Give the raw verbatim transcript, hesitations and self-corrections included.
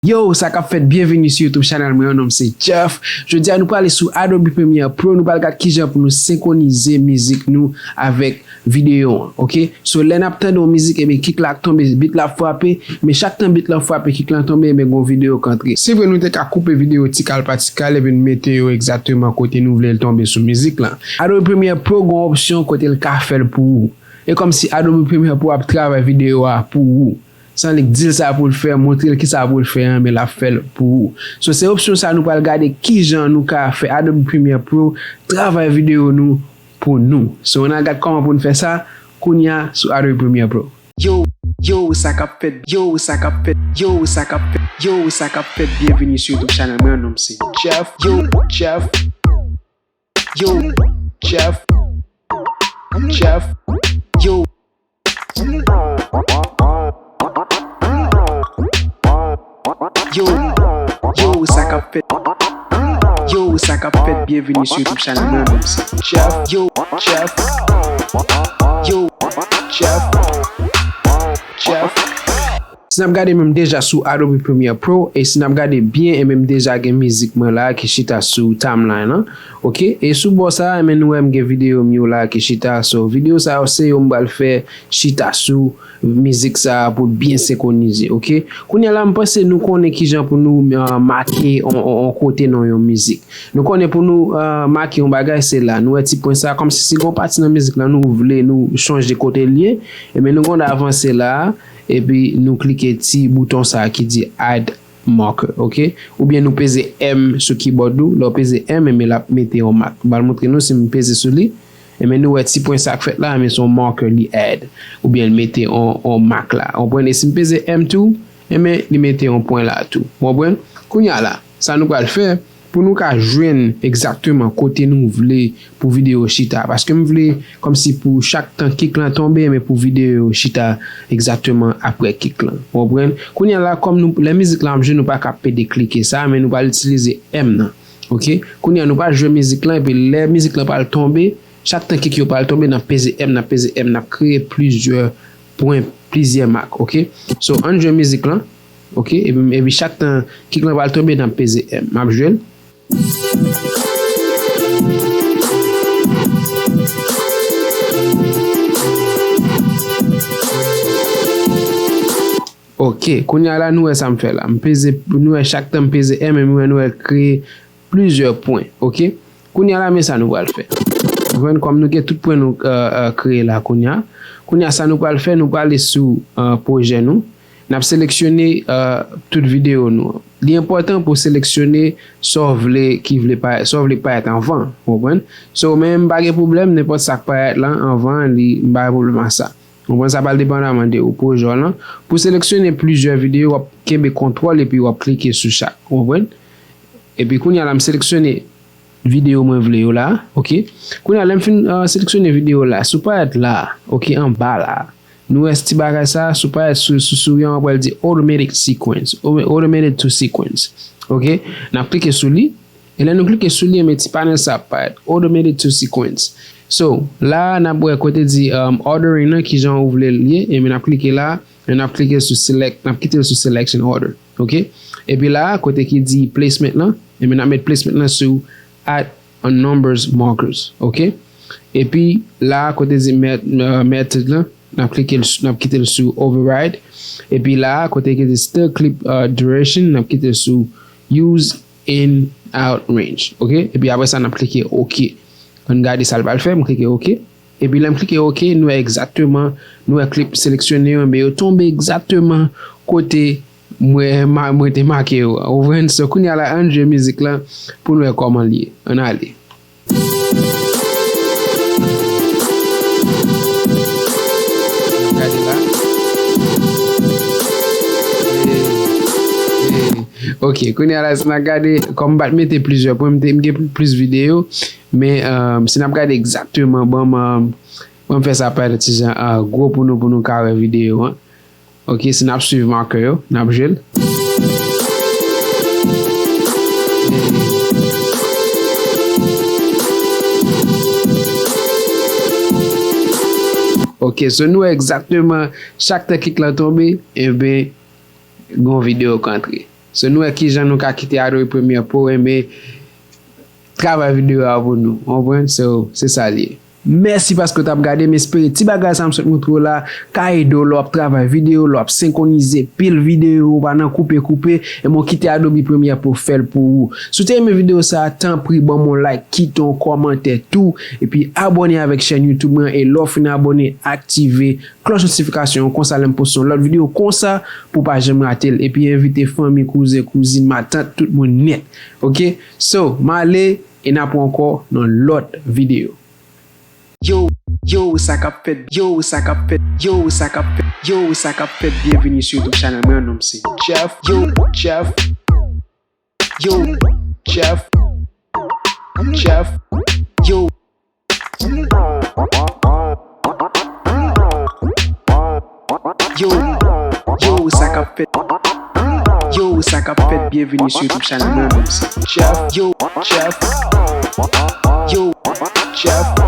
Yo, sa k ap fèt? Byenveni sou YouTube channel mwen, non m se Jeff. Jodi a nou prale sou Adobe Premiere Pro, nou pral gad kijan pou nou senkwonize mizik nou avèk videyo an, oke? So, lè n ap tande yon mizik, ebyen, kik la ap tonbe, beat la ap frape, men chak tan beat la frape, kik la tonbe, ebyen, gon videyo k antre. Se vre, nou te ka koupe videyo ti kal pa ti kal, epi n mete yo egzakteman kote nou vle l tonbe sou mizik lan. Adobe Premiere Pro gon opsyon kote l ka fè l pou ou. E kòmsi Adobe Premiere Pro ap travay videyo a pou ou. San li k di l sa pou l fè, montre l kisa pou l fè an, men l ap fè l pou ou. So, se opsyon sa nou pral gade kijan nou ka fè Adobe Premiere Pro travay videyo nou pou nou. So, ann al gad kòman pou n fè sa kounya sou Adobe Premiere Pro. Yo, yo, sa k ap fèt? Yo, sa k ap fèt? Yo, sa k ap fèt? Yo, sa k ap fèt? Byenveni sou YouTube channel mwen, non m se Jeff. Yo, Jeff. Yo, Jeff. Jeff. Yo. Yo, yo, sa k ap fèt? Yo, sa k ap fèt? Byenveni sou YouTube channel mwen, non m se Jeff. Yo, Jeff. Yo, Jeff. Jeff. Si n ap gade, men m deja sou Adobe Premiere Pro, e si n ap gade byen, e men m deja gen mizik mwen la ki chita sou timeline lan, oke? E sou bò sa a, e men nou wè m gen videyo m yo la ki chita, so videyo sa yo se yo m pral fè chita sou mizik sa a pou l byen senkwonize, oke? Kounye a la, m panse nou konnen kijan pou nou, ah, make on, on, on kote nan yon mizik. Nou konnen pou nou, ah, make yon bagay, se la. Nou wè ti pwen sa a, kòmsi si gon pati nan mizik lan nou vle, nou chanje kote l ye, ebyen nou konn avanse la a, epi nou klike ti bouton sa a ki di add marker, oke? Oubyen nou peze M sou keyboard ou, lè w peze M, ebyen l ap mete yon mak. M pral montre nou si m peze sou li, ebyen nou wè ti pwen sa k fèt la, ebyen se yon marker li add, oubyen l mete yon, yon mak la. Ou konprann? E si m peze M tou, ebyen li mete yon pwen la tou. Ou konprann? Kounye a la, sa nou pral fè, pou nou ka jwenn egzakteman kote nou vle pou videyo chita. Paske m vle kòmsi pou chak tan kik lan tonbe, men pou videyo chita egzakteman apre kik lan. Ou konprann? Kounye a la, kòm nou, lè mizik lan ap jwe, nou pa ka pede klike sa, men nou pral itilize M nan. Oke? Kounye a, nou pral jwe mizik lan, epi lè mizik lan pral tonbe, chak tan kik yo pral tonbe, n ap peze M, n ap peze M, n ap kreye plizyè pwen, plizyè mak, oke? So, ann jwe mizik lan, oke? Epi, epi chak tan kik lan pral tonbe, n ap peze M. M ap jwe l. Oke, kounye a la, nou wè sa m fè la. M peze, nou wè chak tan m peze M, epi nou wè l kreye plizyè pwen, oke? Kounye a la, men sa nou pral fè. Ou konprann, kòm nou gen tout pwen nou, euh, euh, kreye la kounye a. Kounye a, sa nou pral fè, nou prale sou, euh, pwojè nou. N ap seleksyone, euh, tout videyo nou an. Li enpòtan pou w seleksyone sa w vle, ki vle parèt, sa w vle parèt anvan, ou konprann? So, men m pa gen pwoblèm, nenpòt sa k parèt la anvan, li, m pa gen pwoblèm ak sa. Ou konprann? Sa pral depandaman de ou, pwojè w lan. Pou seleksyone plizyè videyo, w ap kenbe kontwòl epi w ap klike sou chak. Ou konprann? Epi kounye a la, m seleksyone videyo mwen vle yo la, oke? Kounye a, lè m fin, euh, seleksyone videyo la, si w parèt la, oke, anba la, nou wè ti bagay sa, si w parèt sou, sou, sou yon, pral di automatic sequence, au-, automated to sequence, oke? N ap klike sou li, e lè nou klike sou li, men ti panèl sa ap parèt, automated to sequence. So, la, n ap wè kote di, um, ordering nan, kijan ou vle l ye, e men n ap klike la, e n ap klike sou select, n ap kite l sou selection order, oke? Epi la, kote ki di placement lan, e men n ap met placement lan sou at unnumbered markers, oke? Epi la, kote di met-, euh, method lan, n ap klike l, n ap kite l sou override. Epi la, kote ki di still clip, euh, duration, n ap kite l sou use in out range, oke? Epi apre sa, n ap klike oke. Ann gade sa l pral fè, m klike oke. Epi lè m klike oke, nou wè egzakteman, nou wè klip seleksyone yo, men yo tonbe egzakteman kote mwen, ma-, mwen te make yo. Ou konprann? So, kounye a la, ann jwe mizik lan pou n wè kòman l ye. Ann ale. Gade la. Hey, hey. Ok, kounye a la, si n ap gade, kòm m pa t mete plizyè pwen, m te, m gen plis videyo, men, euh, si n ap gade egzakteman, ban m, euh, ban m fè sa parèt yon ti jan, euh, gwo pou nou, pou nou ka wè videyo an. Ok, si n ap swiv makè yo, n ap jwe l. Ok, so nou wè egzakteman chak tan kik lan tonbe, enben, gon videyo k antre. So, nou wè kijan nou ka kite Adobe Premiere Pro renmen travay videyo a pou nou. Ou konprann? So, se sa l ye. Mèsi paske w t ap gade, m espere ti bagay sa m sot montre w la ka ede w lè w ap travay videyo, lè w ap senkwonize pil videyo, ou pa nan koupe koupe, e mwen kite Adobe Premiere Pro fè l pou ou. Si w te renmen videyo sa, tanpri ban m yon like, kite yon kòmantè tou, epi abòne avèk chèn YouTube mwen, e lè w fin abòne, aktive klòch notifikasyon an, konsa lè m poste yon lòt videyo konsa, pou w pa janm rate l, epi envite fanmi, kouzen, kouzin, matant, tout moun nèt. Oke? So, m ale, e n ap wè ankò nan lòt videyo. Yo, yo, sa k ap fèt, yo, sa k ap fèt, yo, sa k ap fèt, yo, sa k ap fèt, byenvini sou YouTube channel mwen, non m se Jeff, yo, Jeff, yo, Jeff, Jeff, yo. Yo, yo, sa k ap fèt? Yo, sa k ap fèt? Byenvini sou YouTube channel mwen, non m se Jeff. Yo, Jeff. Yo, Jeff.